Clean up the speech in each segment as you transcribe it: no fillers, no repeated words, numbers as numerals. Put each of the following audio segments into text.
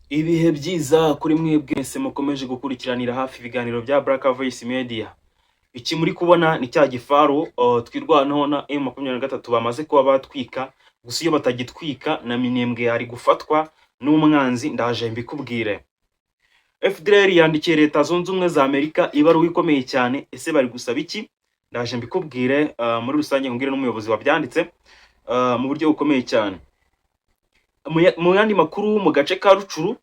Ibihe byiza kuri mwebwe mwese mukomeje gukurikiranira hafi ibiganiro bya Black Voice Media. Iki muri kubona ni cya gifaru Twirwaneho na M23 bamaze kuba batwika, gusa iyo batagitwika na Minembwe yari gufatwa n'umwanzi, ndaje mbikubwire. FDLR yandikiye Leta Zunze Ubumwe za Amerika ibaruwa ikomeye cyane, ese bari gusaba iki? Ndaje mbikubwire muri rusange, nkubwire n'umuyobozi wabyanditse mu buryo bukomeye cyane. Mu yandi makuru, mu gace ka Rutshuru,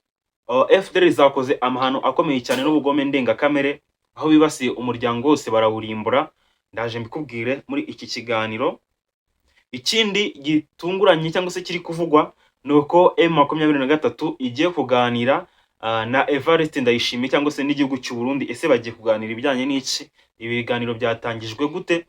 FDLR zakoze amahano akomeye cyane n'ubugome ndengakamere, aho bibasiye umuryango wose barawurimbura, ndaje mbikubwire muri iki kiganiro. Ikindi gitunguranye cyangwa se kiri kuvugwa ni uko M23 igiye kuganira na Evariste Ndayishimiye cyangwa se n'igihugu cy'u Burundi. Ese bagiye kuganira ibijyanye n'iki? Ibi biganiro byatangijwe gute?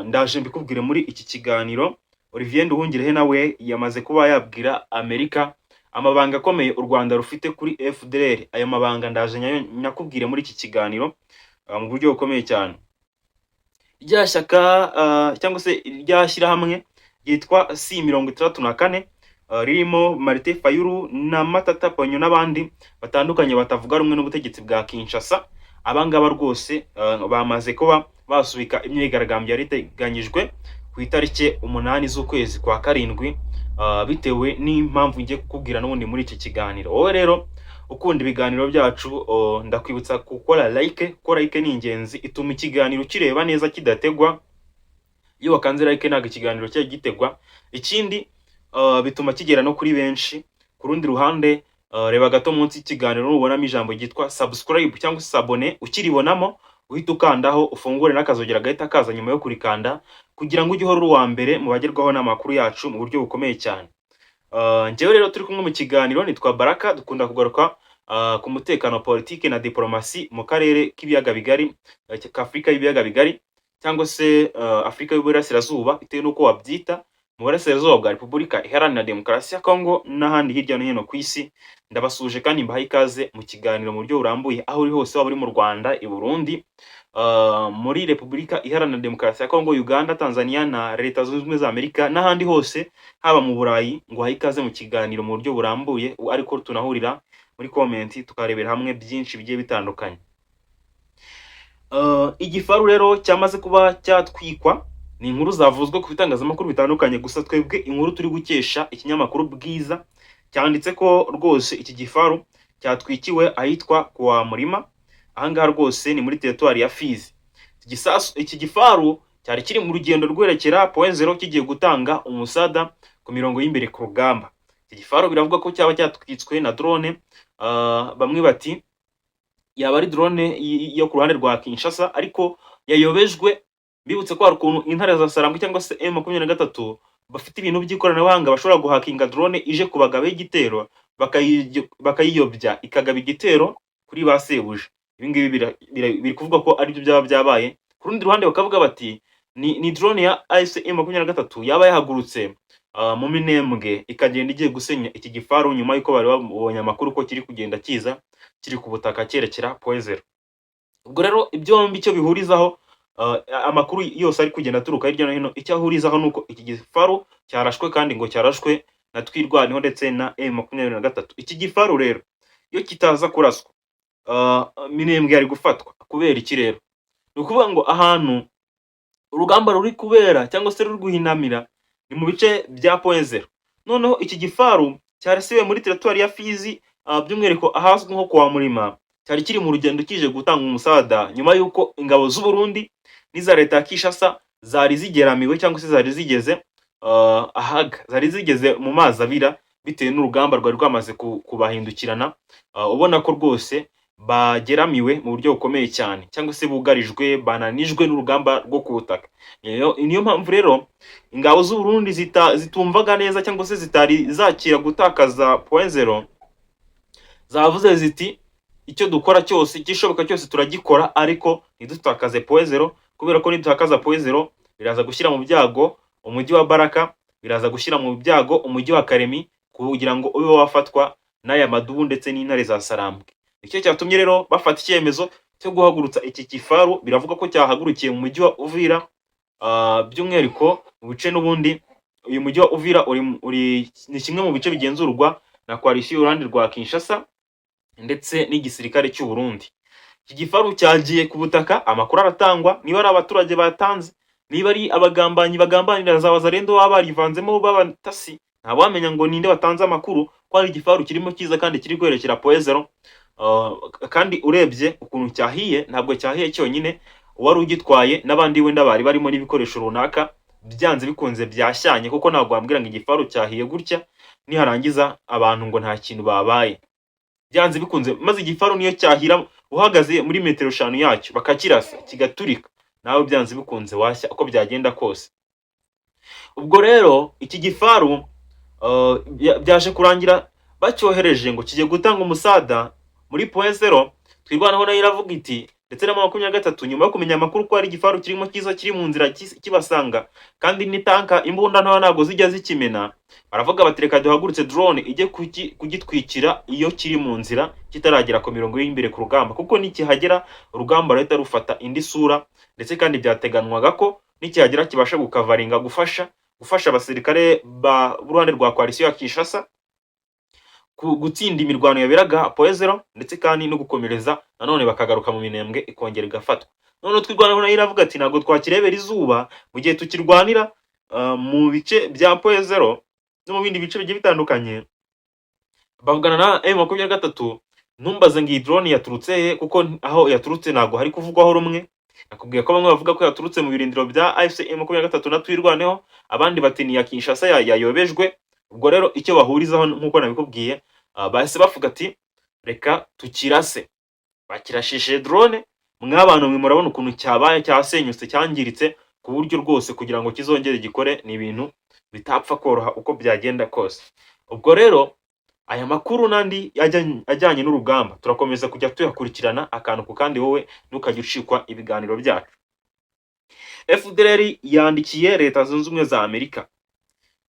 Ndaje mbikubwire muri iki kiganiro. Olivier Nduhungirehe nawe yamaze kuba yabwira Amerika amabanga akomeye u Rwanda rufite kuri FDLR. Ayo mabanga ndaje nyakubwire muri iki kiganiro mu buryo bukomeye cyane. Rya shyaka cyangwa se rya shyirahamwe ryitwa C64, ririmo Martin Fayulu na Matata Ponyo n'abandi batandukanye batavuga rumwe n'ubutegetsi bwa Kinshasa, abangaba rwose bamaze kuba basubika imyigaragambyo yari iteganyijwe ku itariki 8 z'ukwezi kwa karindwi, bitewe n'impamvu ngiye kukubwira n'ubundi muri iki kiganiro. Wowe rero ukunda ibiganiro byacu, ndakwibutsa gukora like. Gukora like ni ingenzi, ituma ikiganiro kireba neza kidategwa. Iyo wakanze like ntabwo ikiganiro cyari gitegwa. Ikindi, bituma kigera no kuri benshi. Ku rundi ruhande, reba gato munsi y'ikiganiro, nubonamo ijambo ryitwa subscribe cyangwa se s'abonner, ukiribonamo uhita ukandaho, ufungure n'akazogera gahita kaza nyuma yo kurikanda, kugira ngo ujye uhora uri uwa mbere mu bagerwaho n'amakuru yacu mu buryo bukomeye cyane. Njyewe rero turi kumwe mu kiganiro nitwa Baraka, dukunda kugaruka ku mutekano wa politiki na diplomasi mu karere k'ibiyaga bigari, k'Afurika y'ibiyaga bigari cyangwa se Afurika y'Uburasirazuba, bitewe n'uko wabyita, mu burasirazuba bwa Repubulika Iharanira Demokarasi ya Kongo n'ahandi hirya no hino ku isi. Ndabasuhuje kandi mbahaye ikaze mu kiganiro mu buryo burambuye, aho uri hose, waba uri mu Rwanda, i Burundi, muri Repubulika Iharanira Demokarasi ya Kongo, Uganda, Tanzania na Leta Zunze Ubumwe za Amerika n'ahandi hose, haba mu Burayi, ngo uhaye ikaze mu kiganiro mu buryo burambuye, ariko tunahurira muri comment tukarebera hamwe byinshi bigiye bitandukanye. Igifaru rero cyamaze kuba cyatwikwa, ni inkuru zavuzwe ku bitangazamakuru bitandukanye, gusa twebwe inkuru turi gukesha ikinyamakuru Bwiza cyanditse ko rwose iki gifaru cyatwikiwe ahitwa kwa Murima. Ahangaha rwose ni muri teritwari ya Fizi. Iki gifaru cyari kiri mu rugendo rwerekera Point Zero, kigiye gutanga umusada ku mirongo y'imbere ku rugamba. Iki gifaru biravuga ko cyaba cyatwitswe na drone. Bamwe bati yaba ari drone yo ku ruhande rwa Kinshasa ariko yayobejwe. Bibutse ko hari ukuntu intare za Sarambwe cyangwa se M23 bafite ibintu by'ikoranabuhanga, bashobora guhakinga drone ije kubagabaho igitero, bakayiyobya ikagaba igitero kuri ba sebuja. Ibi ngibi biri kuvuga ko aribyo byaba byabaye. Ku rundi ruhande bakavuga bati ni drone ya AFC M23 yaba yahagurutse mu Minembwe ikagenda igiye gusenya iki gifaru, nyuma y'uko bari babonye amakuru ko kiri kugenda kiza kiri ku butaka cyerekera Point Zero. Ubwo rero ibyombi icyo bihurizaho, amakuru yose ari kugenda aturuka hirya no hino, icyo ahurizaho ni uko iki gifaru cyarashwe, kandi ngo cyarashwe na Twirwaneho ndetse na M23. Iki gifaru rero iyo kitaza kuraswa, Minembwe yari gufatwa. Kubera iki rero? Ni ukuvuga ngo ahantu urugamba ruri kubera cyangwa se ruri guhinamira ni mu bice bya Point Zero. Noneho iki gifaru cyarasiwe muri teritwari ya Fizi, by'umwihariko ahazwi nko kwa Murima, cyari kiri mu rugendo kije gutanga umusada nyuma y'uko ingabo z'u Burundi n'iza leta ya Kinshasa zari zigeramiwe cyangwa se zari zigeze ahaga, zari zigeze mu mazi abira bitewe n'urugamba rwari rwamaze kubahindukirana, ubona ko rwose bageramiwe mu buryo bukomeye cyane cyangwa se bugarijwe, bananijwe n'urugamba rwo ku butaka. Niyo mpamvu rero ingabo z'u Burundi zitumvaga neza cyangwa se zitari zakira gutakaza Point Zero, zavuze ziti icyo dukora cyose, igishoboka cyose turagikora, ariko ntidutakaze Point Zero, kubera ko nidutakaza Point Zero biraza gushyira mu byago umujyi wa Baraka, biraza gushyira mu byago umujyi wa Kalemi, kugira ngo ube wafatwa n'aya madubu ndetse n'intare za Sarambwe. Nicyo cyatumye rero bafata icyemezo cyo guhagurutsa iki kifaru. Biravuga ko cyahagurukiye mu mujyi wa Uvira, by'umwihariko mu bice n'ubundi uyu mujyi wa Uvira uri ni kimwe mu bice bigenzurwa. na coalition y'uruhande rwa Kinshasa ndetse n'igisirikare cy'u Burundi. Iki gifaru cyagiye ku butaka, amakuru aratangwa, niba ari abaturage batanze, niba ari abagambanyi bagambanira za Wazalendo baba barivanzemo b'abatasi, ntawamenya ngo ninde watanze amakuru ko hari igifaru kirimo kiza kandi kiri kwerekera Point Zéro. Kandi urebye ukuntu cyahiye, ntabwo cyahiye cyonyine, uwari ugitwaye n'abandi wenda bari barimo n'ibikoresho runaka byanze bikunze byashyanye, kuko ntabwo wambwira ngo igifaru cyahiye gutya niharangiza abantu ngo nta kintu babaye. Byanze bikunze, maze igifaru niyo cyahira uhagaze muri metero 5 yacyo bakakirasa kigaturika, nawe byanze bikunze washya uko byagenda kose. Ubwo rero iki gifaru byaje kurangira bacyohereje ngo kijye gutanga umusada muri Point Zéro. Twirwanaho nayo iravuga iti, ndetse na 23, nyuma yo kumenya amakuru ko hari igifaru kirimo kiza kiri mu nzira kibasanga, kandi ni tanka, imbunda ntoya ntabwo zijya zikimena, baravuga bati: "Reka duhagurutse drone ijye kugitwikira iyo kiri mu nzira kitaragera ku mirongo y'imbere ku rugamba, kuko nikihagera urugamba ruhita rufata indi sura." Ndetse kandi byateganwaga ko nikihagera kibasha gukavaringa, gufasha abasirikare ba b'uruhande rwa coalition ya Kinshasa gutsinda imirwano yaberaga Point Zéro, ndetse kandi no gukomereza nanone bakagaruka mu Minembwe ikongera igafatwa. Noneho Twirwanaho nayo iravuga ati: "Ntabwo twakirebera izuba mu gihe tukirwanira mu bice bya Point Zéro no mu bindi bice bigiye bitandukanye." Bavugana na M23. Ntumbaze ngo iyi drone yaturutse he, kuko aho yaturutse ntabwo hari kuvugwaho rumwe. Nakubwiye ko bamwe bavuga ko yaturutse mu birindiro bya AFC M23 na Twirwaneho, abandi bati ni iya Kinshasa yayobejwe. Ubwo rero icyo bahurizaho, nk'uko nabikubwiye, bahise bavuga ati: "Reka tukirase." Bakirashishije drone. Mw'abantu mwe, murabona ukuntu cyabaye, cyasenyutse, cyangiritse ku buryo rwose kugira ngo kizongere gikore ni ibintu bitapfa koroha uko byagenda kose. Ubwo rero aya makuru n'andi ajyanye n'urugamba turakomeza kujya tuyakurikirana akantu ku kandi, wowe ntukajya ucikwa ibiganiro byacu. FDLR yandikiye Leta Zunze Ubumwe za Amerika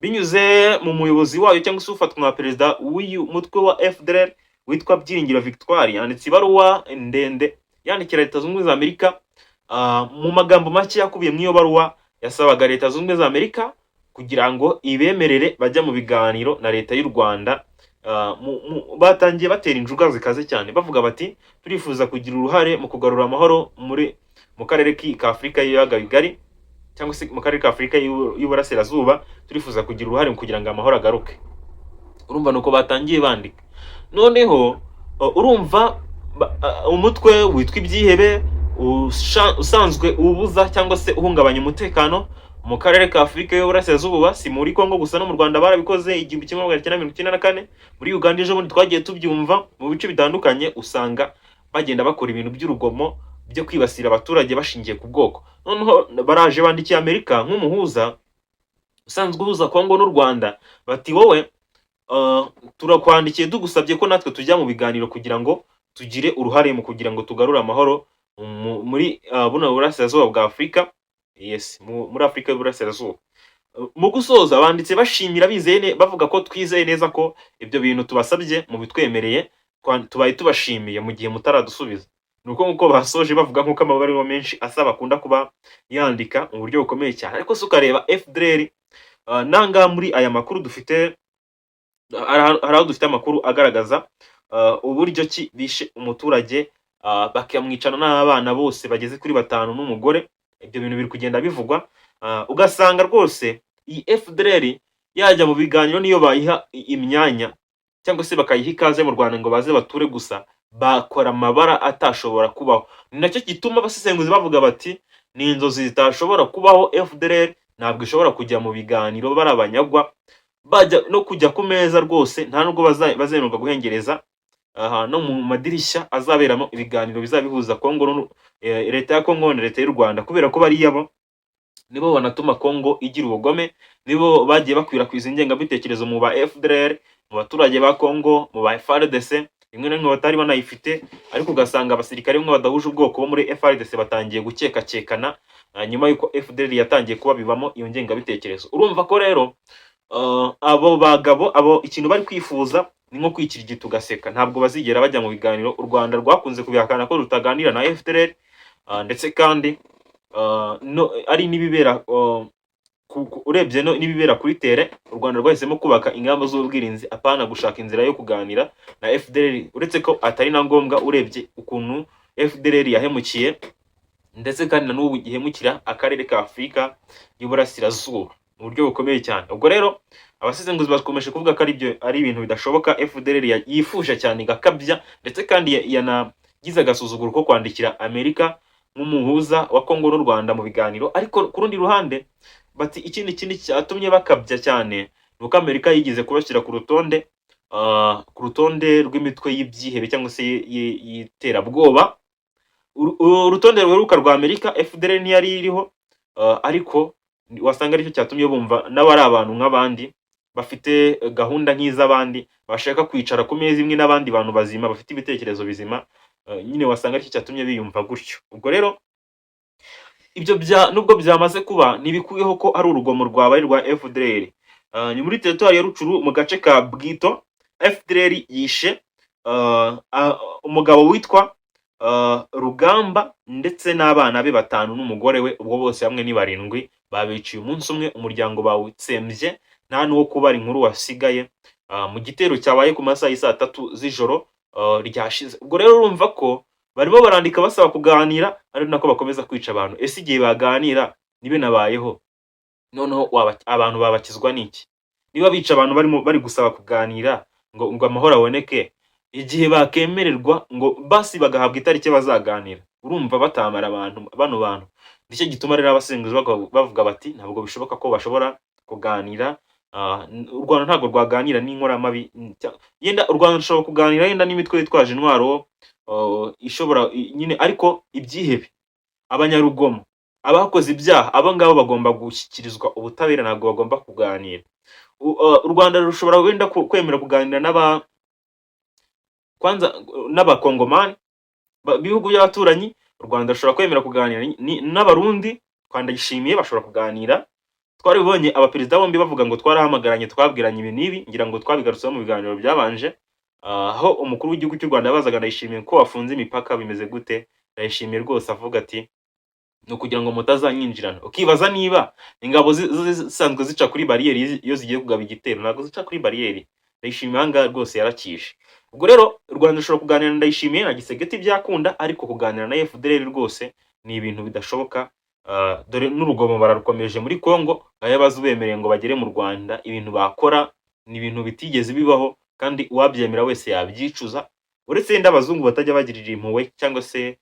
binyuze mu muyobozi wayo, cyangwa se ufatwa nka perezida w'uyu mutwe wa FDLR witwa Byiringiro Victoire. Yanditse ibaruwa ndende yandikira Leta Zunze Ubumwe za Amerika. Mu magambo make yakubiye mu iyo baruwa, yasabaga Leta Zunze Ubumwe za Amerika kugira ngo ibemerere bajya mu biganiro na Leta y'u Rwanda. Batangiye batera injuga zikaze cyane, bavuga bati: "Turifuza kugira uruhare mu kugarura amahoro mu karere ka Afurika y'ibiyaga bigari, cyangwa se mu karere ka Afurika y'Uburasirazuba. Turifuza kugira uruhare mu kugira ngo amahoro agaruke." Urumva nuko batangiye bandika. Noneho urumva umutwe witwa ibyihebe usanzwe ubuza cyangwa se uhungabanya umutekano mu karere ka Afurika y'Uburasirazuba, si muri Kongo gusa, no mu Rwanda barabikoze 1994, muri Uganda ejo bundi twagiye tubyumva. Mu bice bitandukanye usanga bagenda bakora ibintu by'urugomo byo kwibasira abaturage bashingiye ku bwoko. Noneho baraje bandikiye Amerika nk'umuhuza usanzwe uhuza Kongo n'u Rwanda, bati: "Wowe turakwandikiye tugusabye ko natwe tujya mu biganiro kugira ngo tugire uruhare mu kugira ngo tugarure amahoro muri buno burasirazuba bwa Afurika, yes, muri Afurika y'Uburasirazuba." Mu gusoza banditse bashimira, bizeye bavuga ko: "Twizeye neza ko ibyo bintu tubasabye mubitwemereye, tubaye tubashimiye mu gihe mutaradusubiza." Ni uko nguko basoje bavuga, nk'uko amabaruwa menshi asaba akunda kuba yandika mu buryo bukomeye cyane. Ariko se ukareba FDLR, nanga muri aya makuru dufite, hari aho dufite amakuru agaragaza uburyo ki bishe umuturage, bakamwicana n'abana bose bageze kuri batanu n'umugore. Ibyo bintu biri kugenda bivugwa, ugasanga rwose iyi FDLR yajya mu biganiro, niyo bayiha imyanya cyangwa se bakayiha ikaze mu Rwanda ngo baze bature gusa, bakora amabara atashobora kubaho. Ni nacyo gituma abasesenguzi bavuga bati: "Ni inzozi zitashobora kubaho, FDLR ntabwo ishobora kujya mu biganiro." Bari abanyagwa bajya no kujya ku meza rwose, nta nubwo bazemererwa guhengereza aha no mu madirishya azaberamo ibiganiro bizaba bihuza Kongo leta ya Kongo na leta y'u Rwanda, kubera ko bariya bo nibo banatuma Kongo igira ubugome, nibo bagiye bakwirakwiza ingengabitekerezo mu ba FDLR, mu baturage ba Kongo, mu ba FARDC rimwe na rimwe batari banayifite, ariko ugasanga abasirikare bamwe badahuje ubwoko bo muri FARDC batangiye gukekakekana nyuma y'uko FDLR yatangiye kubabibamo iyo ngengabitekerezo. Urumva ko rero abo bagabo abo ikintu bari kwifuza ni nko kwikirigita ugaseka, ntabwo bazigera bajya mu biganiro. U Rwanda rwakunze kubihakana ko rutaganira na FDLR, ndetse kandi no, ari n'ibibera Urebye no n'ibibera kuri terrain, u Rwanda rwahisemo kubaka ingamba z'ubwirinzi, apana gushaka inzira yo kuganira na FDLR, uretse ko atari na ngombwa urebye ukuntu FDLR yahemukiye, ndetse kandi na n'ubu gihemukira akarere ka Afurika y'Uburasirazuba mu buryo bukomeye cyane. Ubwo rero abasesenguzi bakomeje kuvuga ko ari byo, ari ibintu bidashoboka. FDLR yifuje cyane igakabya, ndetse kandi yanagize agasuzuguro ko kwandikira Amerika nk'umuhuza wa Kongo n'u Rwanda mu biganiro. Ariko ku rundi ruhande bati ikindi kindi cyatumye bakabya cyane ni uko Amerika yigeze kubashyira ku rutonde rw'imitwe y'ibyihebe cyangwa se y'iterabwoba. Urutonde ruheruka rwa Amerika FDLR ntiyari iriho, ariko wasanga aricyo cyatumye bumva nabo ari abantu nk'abandi, bafite gahunda nk'iz'abandi, bashaka kwicara ku meza imwe n'abandi bantu bazima bafite ibitekerezo bizima. Nyine wasanga aricyo cyatumye biyumva gutyo. Ubwo rero ibyo bya nubwo byamaze kuba, ntibikuyeho ko ari urugomo rwabaye rwa FDLR. Ni muri teritwari ya Rutshuru mu gace ka Bwito, FDLR yishe umugabo witwa Rugamba ndetse n'abana be batanu n'umugore we. Ubwo bose hamwe ni barindwi, babiciye umunsi umwe, umuryango bawutsembye, nta n'uwo kubara inkuru wasigaye, mu gitero cyabaye ku masaha y'i 3 z'ijoro ryashize. Ubwo rero urumva ko barimo barandika basaba kuganira, ari nako bakomeza kwica abantu. Ese igihe baganira ntibinabayeho, noneho abantu babakizwa n'iki? Niba bica abantu barimo bari gusaba kuganira ngo amahoro aboneke, igihe bakemererwa ngo basi bagahabwa itariki bazaganira, urumva batamara abantu bano bantu? Nicyo gituma rero abasenguzi bavuga bati ntabwo bishoboka ko bashobora kuganira. U Rwanda ntabwo rwaganira n'inkoramabi. Yenda u Rwanda rushobora kuganira yenda n'imitwe yitwaje intwaro, ishobora nyine, ariko ibyihebe, abanyarugomo, abakoze ibyaha, abo ngabo bagomba gushyikirizwa ubutabera, ntabwo bagomba kuganira. U Rwanda rushobora wenda kwemera kuganira n'aba kwanza n'abakongomani bihugu by'abaturanyi. U Rwanda rushobora kwemera kuganira n'abarundi, twandayishimiye bashobora kuganira. Twarabibonye abaperezida bombi bavuga ngo twarahamagaranye, twabwiranye ibi n'ibi. Ngira ngo twabigarutseho mu biganiro byabanje, aho umukuru w'igihugu cy'u Rwanda yabazaga Ndayishimiye ko wafunze imipaka bimeze gute. Ndayishimiye rwose avuga ati ni ukugira ngo mutazanyinjirana. Ukibaza niba ingabo zisanzwe zica kuri bariyeri iyo zigiye kugaba igitero. Ntabwo zica kuri bariyeri. Ndayishimiye aha ngaha rwose yarakishe. Ubwo rero u Rwanda rushobora kuganira na Ndayishimiye na Tshisekedi byakunda, ariko kuganira na FDLR rwose ni ibintu bidashoboka. Dore n'urugomo bararukomeje muri Congo, aho baza ubemereye ngo bagere mu Rwanda, ibintu bakora ni ibintu bitigeze bibaho, kandi uwabyemera wese yabyicuza, uretse yenda abazungu batajya bagirira impuhwe cyangwa se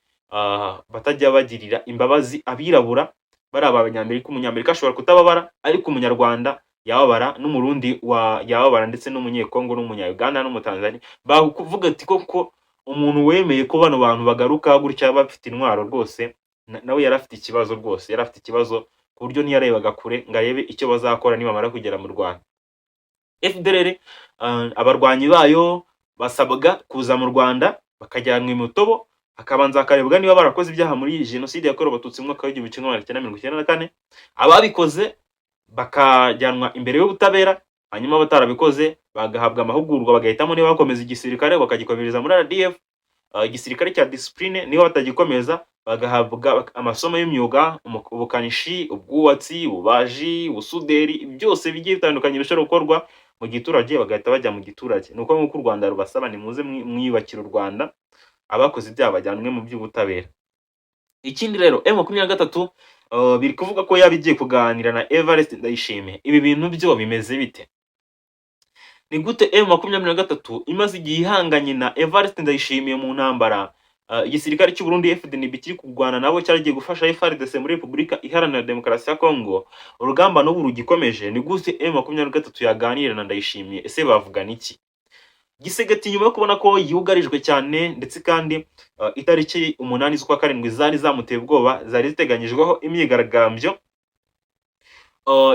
batajya bagirira imbabazi abirabura bari abanyamerika. Umunyamerika ashobora kutababara, ariko umunyarwanda yababara, n'umurundi wa yababara, ndetse n'umunyekongo n'umunya-Uganda n'umutanzania. Bakuvuga ati koko umuntu wemeye ko bano bantu bagaruka gutya bafite intwaro rwose, nawe yari afite ikibazo rwose, yari afite ikibazo ku buryo ntiyarebaga kure ngo arebe icyo bazakora nibamara kugera mu Rwanda. FDLR, abarwanyi bayo basabwa kuza mu Rwanda bakajyanwa i Mutobo, hakabanza hakarebwa niba barakoze ibyaha muri jenoside yakorewe abatutsi mu mwaka wa 1994, ababikoze bakajyanwa imbere y'ubutabera, hanyuma abatarabikoze bagahabwa amahugurwa, bagahitamo niba bakomeza igisirikare bakagikomereza muri RDF, igisirikare cya discipline, niba batagikomeza bagahabwa amasomo y'imyuga, ubukanishi, ubwubatsi, ububaji, ubusuderi, byose bigiye bitandukanye bishobora gukorwa mu giturage, bagahita bajya mu giturage. Ni uko nk'uko u Rwanda rubasaba, nimuze mwiyubakire u Rwanda, abakoze ibyaha bajyanwe mu by'ubutabera. Ikindi rero, M23 biri kuvuga ko yaba igiye kuganira na Evariste Ndayishimiye. Ibi bintu byo bimeze bite? Ni gute M23 imaze igihe ihanganye na Evariste Ndayishimiye mu ntambara, igisirikare cy'u Burundi FDNB kiri kurwana nabo cyaragiye gufasha FARDC muri Repubulika Iharanira Demokarasi ya Kongo, urugamba n'ubu rugikomeje, ni gute M23 yaganira na Ndayishimiye? Ese bavugana iki? Tshisekedi, nyuma yo kubona ko yugarijwe cyane, ndetse kandi itariki 8 z'ukwa karindwi zari zamuteye ubwoba, zari ziteganyijweho imyigaragambyo,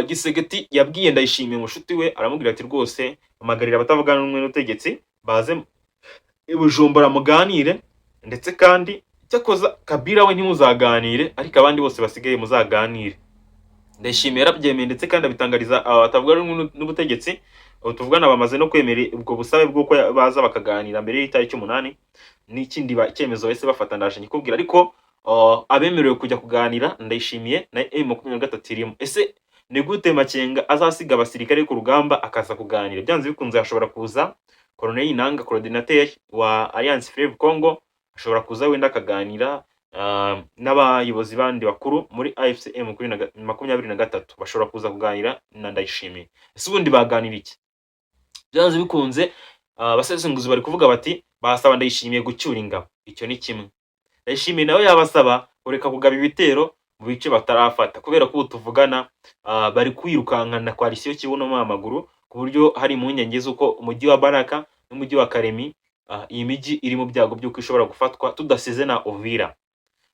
Tshisekedi yabwiye Ndayishimiye mushuti we, aramubwira ati rwose hamagarira abatavuga rumwe n'ubutegetsi baze i Bujumbura muganire, ndetse kandi cyakoza Kabila we ntimuzaganire, ariko abandi bose basigaye muzaganire. Ndayishimiye yarabyemeye, ndetse kandi abitangariza aba batavuga rumwe n'ubutegetsi. Ubu tuvugana bamaze no kwemera ubwo busabe bw'uko baza bakaganira mbere y'itariki 8. N'ikindi icyemezo bahise bafata ndaje nyikubwira, ariko abemerewe kujya kuganira Ndayishimiye na M23 irimo. Ese Ni gute Makenga azasiga abasirikare ku rugamba akaza kuganira? Byanze bikunze hashobora kuza Corneille Nanga, coordinateur wa Alliance Fleuve Congo, ashobora kuza wenda akaganira n'abayobozi bandi bakuru muri AFC M 23, bashobora kuza kuganira na Ndayishimiye. Ese ubundi baganira iki? Byanze bikunze abasesenguzi bari kuvuga bati basaba Ndayishimiye gucyura ingabo, icyo ni kimwe. Ndayishimiye nawe yabasaba kureka kugaba ibitero mu bice batarafata, kubera ko ubu tuvugana bari kwirukankana coalition kibuno amaguru, ku buryo hari impungenge z'uko umujyi wa Baraka n'umujyi wa Kalemi, iyi mijyi iri mu byago by'uko ishobora gufatwa, tudasize na Uvira.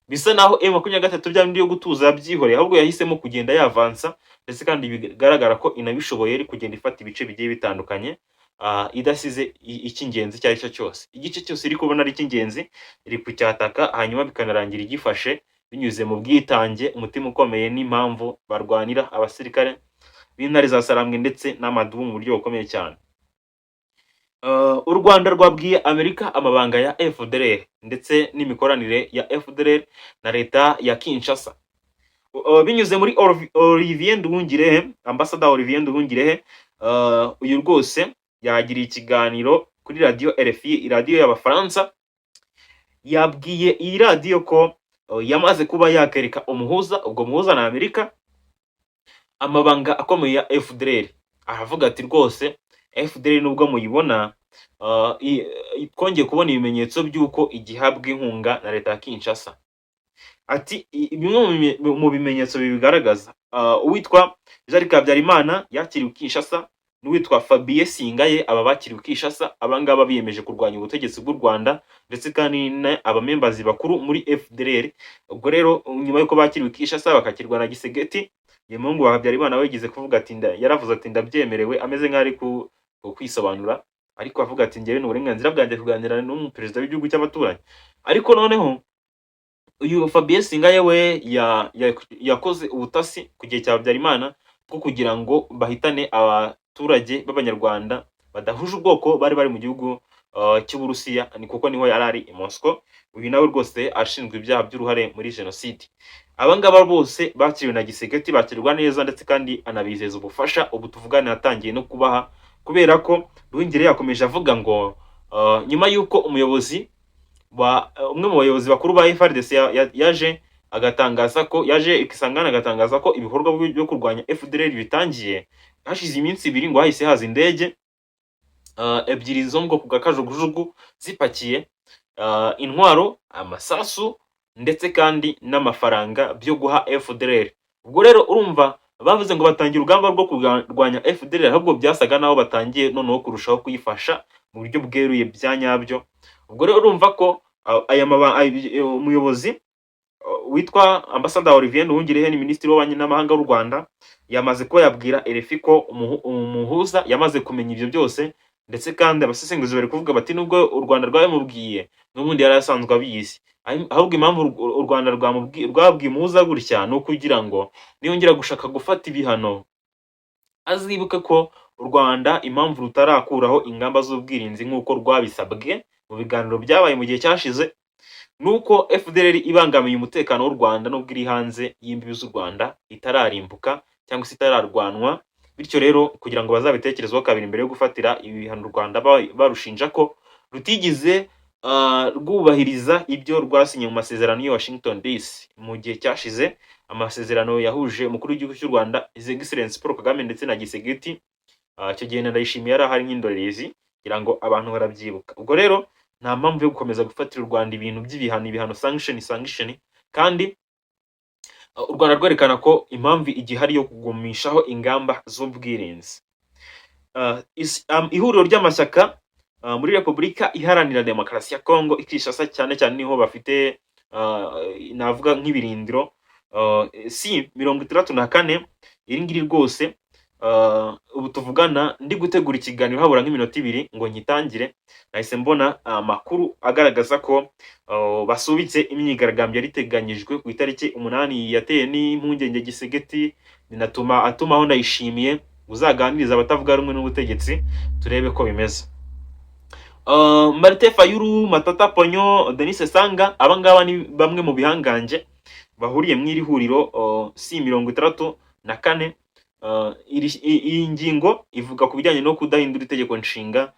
Bisa naho M23 bya bindi yo gutuza yabyihoreye, ahubwo yahisemo kugenda yavansa, ndetse kandi bigaragara ko inabishoboye, iri kugenda ifata ibice bigiye bitandukanye, idasize icy'ingenzi icyo ari cyo cyose. Igice cyose iri kubona ari icy'ingenzi iri kucyataka, hanyuma bikanarangira igifashe binyuze mu bwitange, umutima ukomeye n'impamvu barwanira, abasirikare b'intare za Sarambwe ndetse n'amadubu mu buryo bukomeye cyane. U Rwanda rwabwiye Amerika amabanga ya FDLR ndetse n'imikoranire ya FDLR na leta ya Kinshasa. Binyuze muri Olivier Nduhungirehe, Ambassador Olivier Nduhungirehe, uyu rwose yagiriye ikiganiro kuri radiyo RFI, radiyo y'Abafaransa. Yabwiye iyi radiyo ko yamaze kuba yakereka umuhuza, ubwo muhuza na Amerika, amabanga akomeye ya FDLR. Aravuga ati rwose FDLR nubwo muyibona, twongeye kubona ibimenyetso by'uko igihabwa inkunga na leta ya Kinshasa. Ati bimwe mu bimenyetso bibigaragaza, uwitwa Jean Habyarimana yakiriwe i Kinshasa n'uwitwa Fabien Singaye. Aba bakiriwe i Kinshasa, aba ngaba biyemeje kurwanya ubutegetsi bw'u Rwanda, ndetse kandi ni abamembazi bakuru muri FDLR. Ubwo rero nyuma y'uko bakiriwe i Kinshasa, bakakirwa na Tshisekedi, uyu muhungu wa Habyarimana we yigeze kuvuga ati yaravuze ati ndabyemerewe, ameze nk'aho ari kwisobanura, ariko avuga ati njyewe ni uburenganzira bwanjye kuganira n'umuperezida w'igihugu cy'abaturanyi. Ariko noneho uyu Fabien Singaye we yakoze ubutasi ku gihe cya Habyarimana bwo kugira ngo bahitane abaturage b'Abanyarwanda badahuje ubwoko bari bari mu gihugu cy'Uburusiya, ni kuko niho yari ari i Moscow. Uyu nawe rwose ashinzwe ibyaha by'uruhare muri jenoside. Aba ngaba bose bakiriwe na Tshisekedi, bakirwa neza, ndetse kandi anabizeza ubufasha. Ubu tuvugana yatangiye no kubaha, kubera ko Nduhungirehe yakomeje avuga ngo nyuma y'uko umuyobozi wa umwe mu bayobozi bakuru ba FARDC yaje agatangaza ko yaje Kisangani, agatangaza ko ibikorwa byo kurwanya FDLR bitangiye, hashize iminsi 2 ngo hahise haza indege ebyiri zo mu bwoko bwa kajugujugu zipakiye intwaro, amasasu ndetse kandi n'amafaranga byo guha FDLR. Ubwo rero urumva bavuze ngo batangiye urugamba rwo kurwanya FDLR, ahubwo byasaga naho batangiye noneho kurushaho kuyifasha mu buryo bweruye bya nyabyo. Ubwo rero urumva ko aya umuyobozi witwa Ambassador Olivier Nduhungirehe, ni minisitiri w'ububanyi n'amahanga w'u Rwanda, yamaze kuba yabwira RFI ko umuhuza yamaze kumenya ibyo byose. Ndetse kandi abasesenguzi bari kuvuga bati nubwo u Rwanda rwabimubwiye, n'ubundi yari asanzwe abizi. Ahubwo impamvu u Rwanda rwabwiye umuhuza gutya ni ukugira ngo niyongera gushaka gufata ibihano azibuke ko u Rwanda impamvu rutarakuraho ingamba z'ubwirinzi nk'uko rwabisabwe mu biganiro byabaye mu gihe cyashize, nuko FDLR ibangamiye umutekano w'u Rwanda nubwo iri hanze y'imbibi z'u Rwanda, itararimbuka cyangwa se itararwanwa. Bityo rero kugira ngo bazabitekerezeho kabiri mbere yo gufatira ibihano u Rwanda barushinja ko rutigize rwubahiriza ibyo rwasinye mu masezerano y'i Washington DC mu gihe cyashize, amasezerano yahuje umukuru w'igihugu cy'u Rwanda, His Excellency Paul Kagame, ndetse na Tshisekedi. Icyo gihe na Ndayishimiye yari ahari nk'indorerezi, kugira ngo abantu barabyibuka. Ubwo rero nta mpamvu yo gukomeza gufatira u Rwanda ibintu by'ibihano, ibihano, sanction, sanction, kandi u Rwanda rwerekana ko impamvu igihari yo kugumishaho ingamba z'ubwirinzi. Ihuriro ry'amashyaka muri Repubulika Iharanira Demokarasi ya Kongo i Kinshasa cyane cyane niho bafite, navuga nk'ibirindiro, C 64. Iri ngiri rwose, ubu tuvugana ndi gutegura ikiganiro habura nk'iminota 2 ngo nkitangire, nahise mbona amakuru agaragaza ko basubitse imyigaragambyo yari iteganyijwe ku itariki 8, yateye n'impungenge Tshisekedi, binatuma atumaho Ndayishimiye uzaganiriza abatavuga rumwe n'ubutegetsi, turebe ko bimeze. Martin Fayulu, Matata Ponyo, Denis Sanga, aba ngaba ni bamwe mu bihangange bahuriye mu iri huriro C 64. Iyi ngingo ivuga ku bijyanye no kudahindura itegeko nshinga,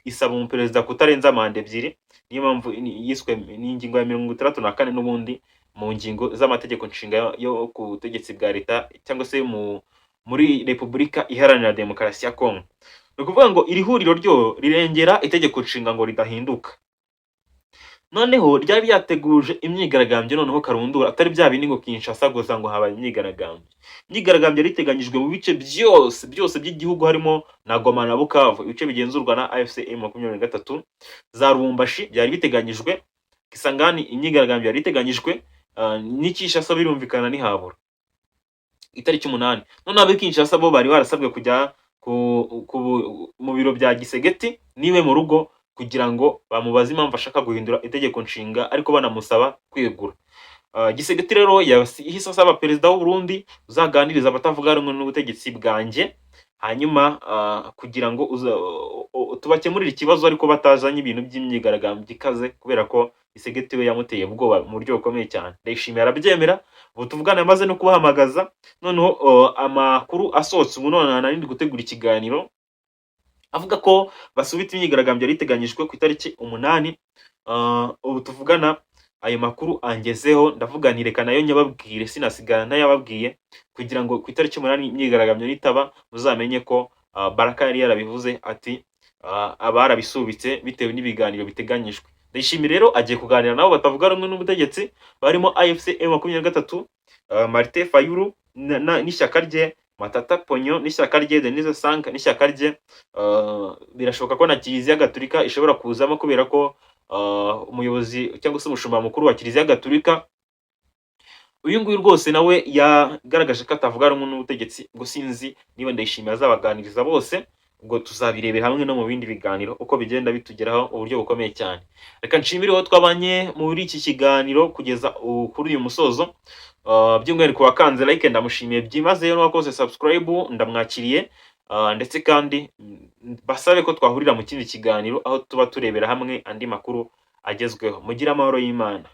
isaba umuperezida kutarenza manda ebyiri. Niyo mpamvu yiswe ni ingingo ya 64 n'ubundi mu ngingo z'amategeko nshinga yo ku butegetsi bwa leta cyangwa se muri Repubulika Iharanira Demokarasi ya Kongo. Ni ukuvuga ngo iri huriro ryo rirengera itegeko nshinga ngo ridahinduka. Noneho ryari ryateguje imyigaragambyo, noneho karundura, atari bya bindi ngo Kinshasa gusa ngo habaye imyigaragambyo. Imyigaragambyo yari iteganyijwe mu bice byose byose by'igihugu, harimo na Goma na Bukavu, ibice bigenzurwa na AFC M23, za Lubumbashi byari biteganyijwe, Kisangani imyigaragambyo yari iteganyijwe, n'i Kinshasa birumvikana ntihabura itariki 8. Noneho ab'i Kinshasa bo bari barasabwe kujya mu biro bya Tshisekedi niwe mu rugo kugira ngo bamubaze impamvu ashaka guhindura itegeko nshinga, ariko banamusaba kwegura. Tshisekedi rero yahise asaba perezida w'u Burundi: "Uzaganiriza abatavuga rumwe n'ubutegetsi bwanjye, hanyuma kugira ngo tubakemurire ikibazo, ariko batazanye ibintu by'imyigaragambyo ikaze," kubera ko Tshisekedi we yamuteye ubwoba mu buryo bukomeye cyane. Ndayishimiye arabyemera. Ubu tuvugana yamaze no kubahamagaza. Noneho amakuru asohotse ubu none nari ndi gutegura ikiganiro avuga ko basubitse imyigaragambyo yari iteganyijwe ku itariki 8. Ubu tuvugana ayo makuru angezeho, ndavuga nti reka nayo nyababwire, sinasigara ntayababwiye, kugira ngo ku itariki 8 imyigaragambyo nitaba muzamenye ko Baraka yari yarabivuze ati abarabisubitse bitewe n'ibiganiro biteganyijwe. Ndayishimiye rero agiye kuganira nabo batavuga rumwe n'ubutegetsi barimo AFC M23, Martin Fayulu n'ishyaka rye, Matata Ponyo n'ishyaka rye, Denis Sanka n'ishyaka rye. Birashoboka ko na Kiliziya Gatulika ishobora kuzamo, kubera ko umuyobozi cyangwa se umushumba mukuru wa Kiliziya Gatulika uyu nguyu rwose nawe yagaragaje ko atavuga rumwe n'ubutegetsi. Ubwo sinzi niba Ndayishimiye azabaganiriza bose, ubwo tuzabirebera hamwe no mu bindi biganiro uko bigenda bitugeraho uburyo bukomeye cyane. Reka nshimire uwo twabanye muri iki kiganiro kugeza kuri uyu musozo. By'umwihariko wakanze like, ndamushimiye byimazeyo, n'uwakoze subscribe ndamwakiriye. Ndetse kandi basabe ko twahurira mu kindi kiganiro aho tuba turebera hamwe andi makuru agezweho. Mugire amahoro y'Imana.